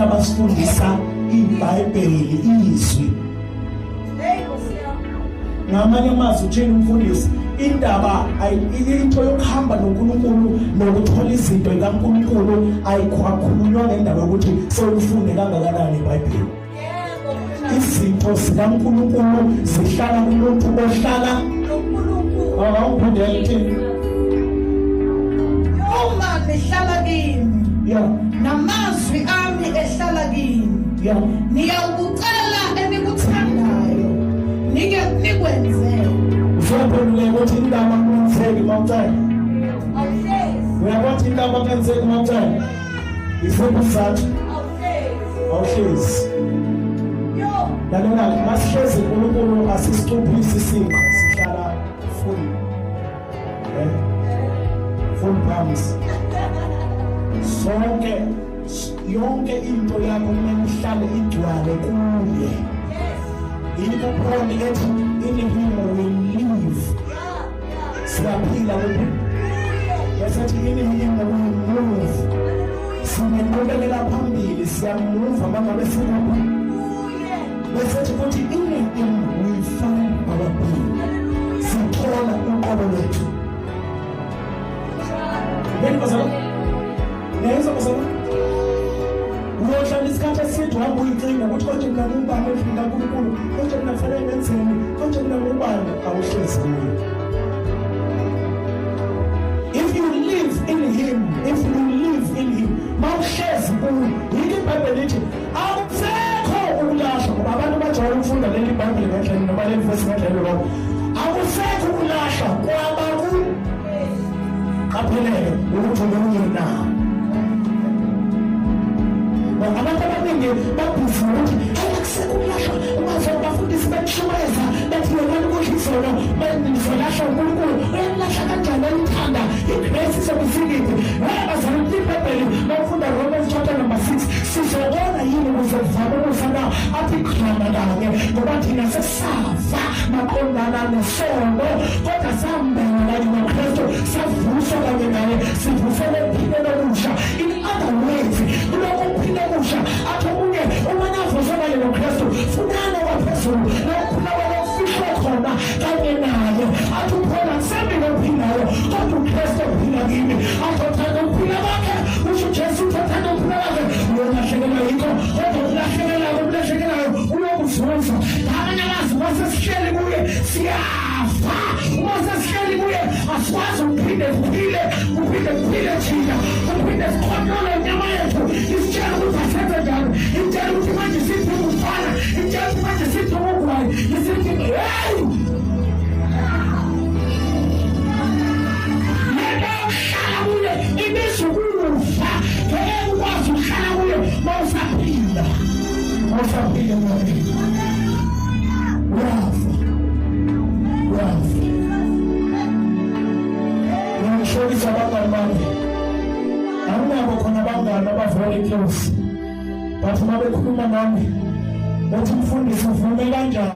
Abantu abasifundisa iBhayibheli, izwi. Ngamanye amazwi utshela umfundisi indaba, into yokuhamba noNkulunkulu nokuthola izinto zikaNkulunkulu ayikwakhulunywa ngendaba yokuthi sewufunde kangakanani iBhayibheli. Izinto zikaNkulunkulu zihlala kumuntu ohlala noNkulunkulu. Awuphindele thini? Uma nihlala kimi namazwi ami ehlala kini, niyawukucela enikuthandayo, nike nikwenze. Usophendule ukuthi indaba kungenzeki mawucela. Uyabona indaba kungenzeki mawucela. Isiphi isizathu? Awuhlezi. Lalela, masihlezi uNkulunkulu asisicuphisi isinkwa, sihlala full. Eh? Full palms. Sonke, yonke into yakho kumele ihlale igcwale kuye. Yikho Paul ethi in him we live. Siyaphila kuphi? Bese ethi in him we move. Sinenqubekela phambili, siyamuva mangabe sikuphi. Bese ethi futhi in him we find our being. Sithola uqobo lwethu. Ngeke bazalwane. Niyezwa bazalwane? Uyohlala isikhathi eside uhamba uyicinga ukuthi konje mina ngubani endlini kaNkulunkulu, konje mina kufanele ngenzeni, konje mina ngubani, awuhlezi kuye. If you live in him, if you live in him, mawuhlezi kuye, yini iBhayibheli lithi akusekho ukulahla, ngoba abantu bajwayele ukufunda leli Bhayibheli ngendlela noma leli vesi ngendlela wrong. Akusekho ukulahla kwaba ku qapheleke ukuthi umunye na. Abantu abaningi babhizi ukuthi akusekho ukulahla, ungaze abafundisi bekushumayeza bethi yona ukudla izono nizolahla uNkulunkulu. Uyamlahla kanjani enithanda? Igrace izobe isikiphi? Bazalwane, iBhayibheli bafunda Romans chapter number 6, sizobona yini ukuze kuvame ukufa na? Athi khona kanye, ngoba thina sesafa maqondana nesono, kodwa sambela kanye noKristu, savuswa kanye naye, sivuselwe ekuphileni okusha. In other words, kulokhu kuphila okusha, athi omunye uma navuswa kanye noKristu, funani okwaphezulu nokukhula kwalokufihlwe khona kanye naye. Athi uPaul akusemina ophilayo, kodwa uKristu ophila kimi. Athi othanda ukuphila kwakhe, usho uJesu uthi othanda ukuphila kwakhe uyolahlekelwa yikho, kodwa ukulahlekelako ukulahlekelayo uyokuzuza. Ngamanye amazwi, uma sesihleli kuye siyafa. Uma sesihleli kuye asikwazi ukuphinde kuphile, kuphinde kuphile thina, kuphinde sikhontrole inyama yethu isitshela ukuthi asenze njani, itshela ukuthi manje siphi ukufana, itshela ukuthi manje siphi ukugwayi, isithi hey, lento yokuhlala kuye ibiza ukufa. Ngeke ukwazi ukuhlala kuye mawusaphila, mawusaphila emoyeni uyafa, uyafa. Ngishonisa abangani bami, anginabo khona abangani aba-very close, but uma bekhuluma nami bethi, mfundisi, uvume kanjani?